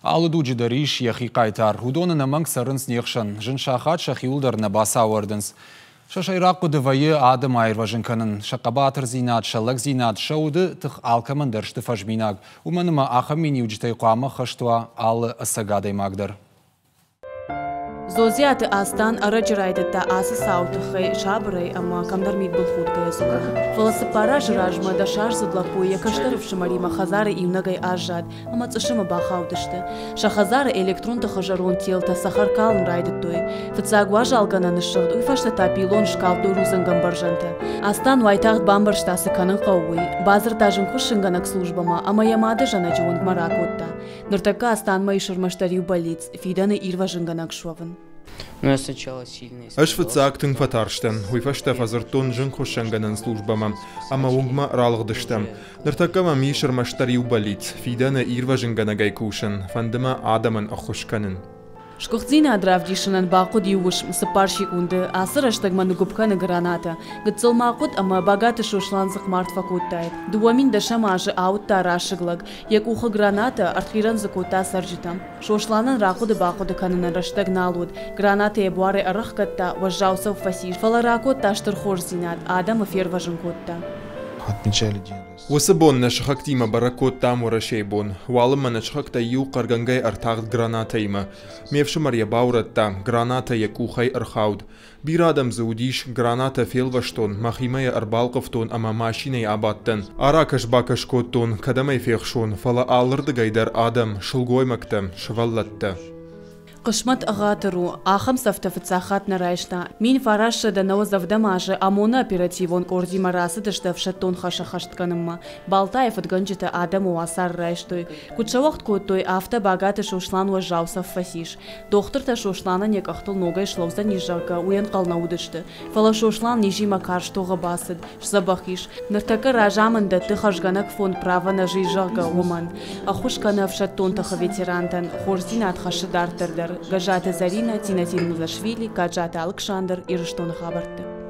Алы дуджы дӕр ис йӕхи хъайтар. Уыдон ӕнӕмӕнг цӕрынц не хсӕн. Зын сахат сӕхиуыл дӕр нӕ бацауӕрдынц. Сӕ сӕйраг хъуыды вӕййы адӕмы аирвӕзын кӕнын. Сӕ хъӕбатырдзинад, сӕ лӕгдзинад, сӕ уды тых алкӕмӕн дӕр сты фӕзминаг. Уымӕн ӕмӕ ахӕм миниуджытӕй хъуамӕ хӕст уа алы ӕцӕг адӕймаг дӕр. Зозиаты Астан ӕрӕджы райдыдта ацы цауы тыххӕй сабырӕй ӕмӕ кӕмдӕр мидбылхудгӕйӕ дзурын. Фӕлӕ цыппар азы размӕ дӕсаздзыд лӕппу йӕ кӕстӕр ӕфсымӕримӕ хӕдзары иунӕгӕй аззад ӕмӕ цъысымы бахаудысты. Сӕ хӕдзары электрон тыхы зӕронд телтӕ цӕхӕр калын райдыдтой. Фыццаг уазалгӕнӕн ссыгъд, уый фӕстӕ та пилон скалдтой рудзынгӕмбӕрзӕнтӕ. Астан уайтагъд бамбӕрста, цы кӕнын хъӕуы, уый. Бадзырдта зынгхуыссынгӕнӕг службӕмӕ ӕмӕ йӕ мады зӕнӕджы уынгмӕ ракодта. Ныртӕккӕ Астанмӕ ис ӕрмӕстдӕр иу бӕллиц – фидӕны ирвӕзынгӕнӕг суӕвын. Ӕз фыццаг тынг фӕтарстӕн, уый фӕстӕ фӕдзырдтон зынгхуыссӕнгӕнӕн службӕмӕ ӕмӕ уынгмӕ ралыгъдыстӕм. Ныртӕккӕ мӕм ис ӕрмӕстдӕр иу бӕллиц – фидӕны ирвӕзынгӕнӕгӕй кусын, фӕнды мӕ адӕмӕн ӕххуыс кӕнын. Сгуыхтдзинад равдисынӕн бахъуыд иу уысм, цыппар секунды. Ацы рӕстӕгмӕ ныггуыпп кӕны гранатӕ. Гыццыл ма хъуыд ӕмӕ Багаты Сослан дзыхъмард фӕкодтаид. 2010 азы ауыдта расыг лӕг. Йӕ къухы гранатӕ, ӕртхъирӕн дзы кодта цӕрджытӕм. Сосланӕн рахъуыды-бахъуыды кӕнынӕн рӕстӕг нал уыд. Гранатӕ йӕ буарӕй ӕрӕхгӕдта, уӕззау цӕф фӕцис, фӕлӕ ракодта стыр хорздзинад, адӕмы фервӕзын кодта. Уыцы бон нӕ сыхӕгтимӕ бӕрӕг кодтам Уӕрӕсейы бон. Уалынмӕ нӕ сыхӕгтӕй иу хъӕргӕнгӕй ӕртагъд гранатӕимӕ. Ме фсымӕр йӕ баурӕдта, гранатӕ йӕ къухӕй ӕрхауд. Бирӕ адӕм дзы уыдис, гранатӕ фелвӕстон, мӕхимӕ йӕ ӕрбалхъывтон ӕмӕ машинӕйы абадтӕн. Аракӕс-бакӕс кодтон, кӕдӕм ӕй фехсон, фӕлӕ алырдыгӕй дӕр адӕм, сылгоймӕгтӕ, сывӕллӕттӕ. Хъысмӕт ӕгъатыр у, ахӕм цӕфтӕ фыццаг хатт нӕ райста. 1990 азы ОМОН-ы оперативон къордимӕ рацыдысты ӕфсӕддон хӕс ӕххӕст кӕнынмӕ. Балтайы фыдгӕнджытӕ адӕмы уацары райстой. Куыд сӕ уӕгъд кодтой, афтӕ Багаты Сослан уӕззау цӕф фӕцис. Дохтыртӕ Сосланӕн йӕ къӕхтыл ногӕй слӕудзӕнис, зӕгъгӕ, уый ӕнхъӕл нӕ уыдысты. Фӕлӕ Сослан низимӕ карз тохы бацыд, сдзӕбӕх ис. Ныртӕккӕ разамынд дӕтты хӕрзгӕнӕг фонд Право на жизнь, зӕгъгӕ, уымӕн. Ӕххуыс кӕны ӕфсӕддон тыхы ветерантӕн, хорздзинад хӕссы дарддӕр дӕр. Гӕззаты Зӕринӕ, Тинатин Музашвили, Гаджаты Алыксандр, Ирыстоны хабӕртты.